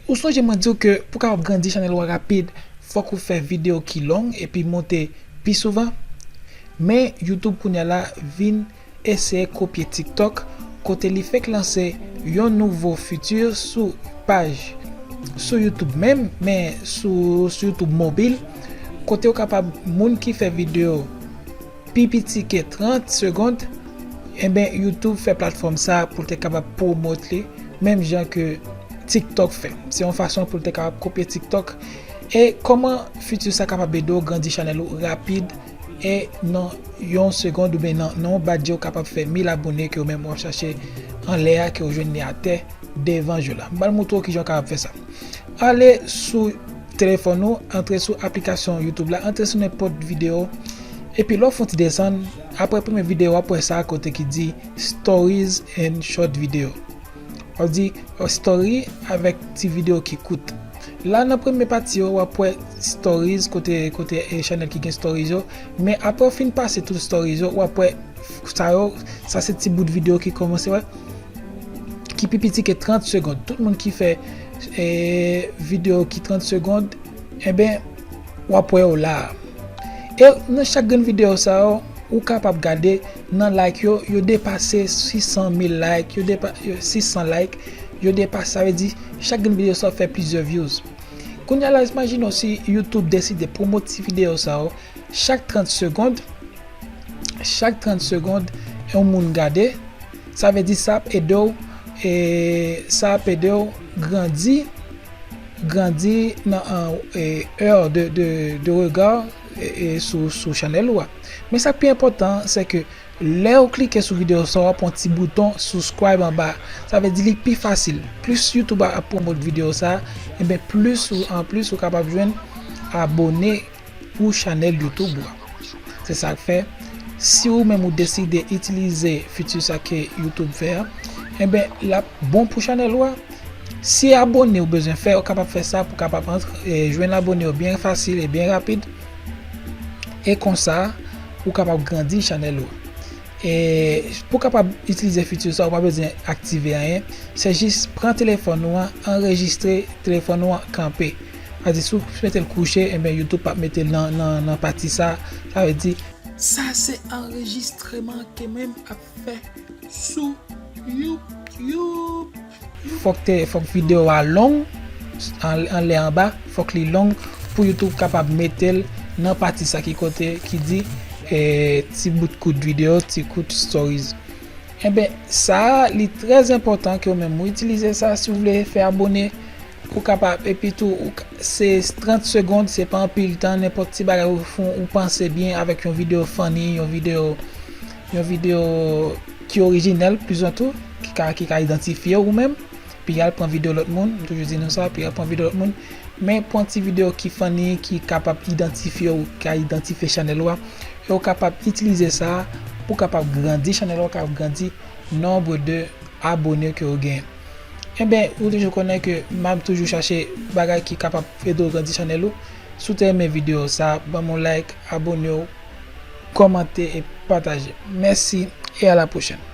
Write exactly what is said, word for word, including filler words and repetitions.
Ou sonje mwen di w ke pou w kapab grandi chanèl ou a rapid, fòk ou fè videyo ki long epi monte pi souvan. Men YouTube kounye a la vin eseye kopye TikTok, kote li fenk lanse yon nouvo fiti sou paj, sou YouTube menm, men sou, sou YouTube mobil, kote w kapab, moun ki fè videyo pi piti ke trant segonn, enben, YouTube fè platfòm sa pou l te kapab pwomot li, menm jan ke TikTok fè. Se yon fason pou l te kapab kopye TikTok. E kòman fiti sa kapab ede w grandi chanèl ou rapid e nan yon segonn oubyen nan, nan yon badje ou kapab fè mil abone ke ou menm w ap chache anlè a, ke ou jwenn li atè devan je w la. M pral montre w kijan w kapab fè sa. Ale sou telefòn ou, antre sou aplikasyon YouTube la, antre sou nenpòt videyo, epi lè w fè yon ti desann, apre premye videyo, w ap wè sa kote ki di Stories and Short Video. W ap di, oh, story avèk ti videyo ki kout. La, nan premye pati yo, w ap wè stories, kote, kote, e, chanèl ki gen stories yo. Men apre w fin pase tout stories yo, w ap wè sa yo, sa se ti bout videyo ki kòmanse, wè, ki pi piti ke trant segonn. Tout moun ki fè, e, videyo ki trant segonn, enben, w ap wè yo la a. E nan chak grenn videyo sa yo, ou kapab gade nan like yo, yo depase sis san mil like, yo depa-, yo, sis san like, yo depase, sa vle di, chak grenn videyo sa yo fè plizyè views. Kounye a la, imajine w si YouTube deside pwomot ti videyo sa yo, chak trant segonn, chak trant segonn, yon moun gade, sa vle di sa ap ede w, e, sa ap ede w grandi, grandi nan, an, e, heure de, de, de regard, e, e, sou, sou chanèl ou a. Men sa k pi enpòtan, se ke lè w klike sou videyo sa, w ap wè yon ti bouton subscribe anba. Sa vle di li pi fasil. Plis YouTube ap pwomot videyo sa, enben plis ou, anplis ou kapab jwenn abone pou chanèl YouTube ou a. Se sa k fè, si ou menm ou deside itilize fiti sa ke YouTube fè a, enben, l ap bon pou chanèl ou a. Si abone ou bezwen fè, ou kapab fè sa pou kapab antre, e, jwenn abone yo byen fasil e byen rapid. E konsa, ou kapab grandi chanèl ou. E pou kapab itilize fiti sa, ou pa bezwen aktive anyen. Se jis pran telefòn ou an, anrejistre telefòn ou an kanpe. Sa vle di, si w mete l kouche, enben, YouTube p ap mete l nan, nan, nan pati sa. Sa vle di, sa se anrejistreman ke menm ap fè sou YouTube. Fòk te, fòk videyo a long, an, anlè anba, fòk li long pou YouTube kapab mete l nan pati sa ki kote ki di, e, ti bout kout videyo, ti kout stories. Enben, sa a, li trè enpòtan ke ou menm ou itilize sa si w vle fè abone. Ou kapab, epi tou, ou ka-, se trant segonn, se pa anpil tan, nenpòt ti bagay ou fè, ou panse byen avèk yon videyo funny, yon videyo, yon videyo ki orijinal, plizantou, ki ka, ki ka idantifye ou menm. Pi al pran videyo lòt moun, m toujou di nou sa, pi al pran videyo lòt moun. Men pran ti videyo ki funny, ki kapab idantifye ou, ka idantifye chanèl ou a. E ou kapab itilize sa pou kapab grandi chanèl ou a, kapab grandi nonb de abone ke ou genyen. Enben, ou toujou konnen ke m ap toujou chache bagay ki kapab ede w grandi chanèl ou. Si w te renmen videyo sa, ban m yon like, abone w, kòmante e pataje. Mèsi e a la pwochèn.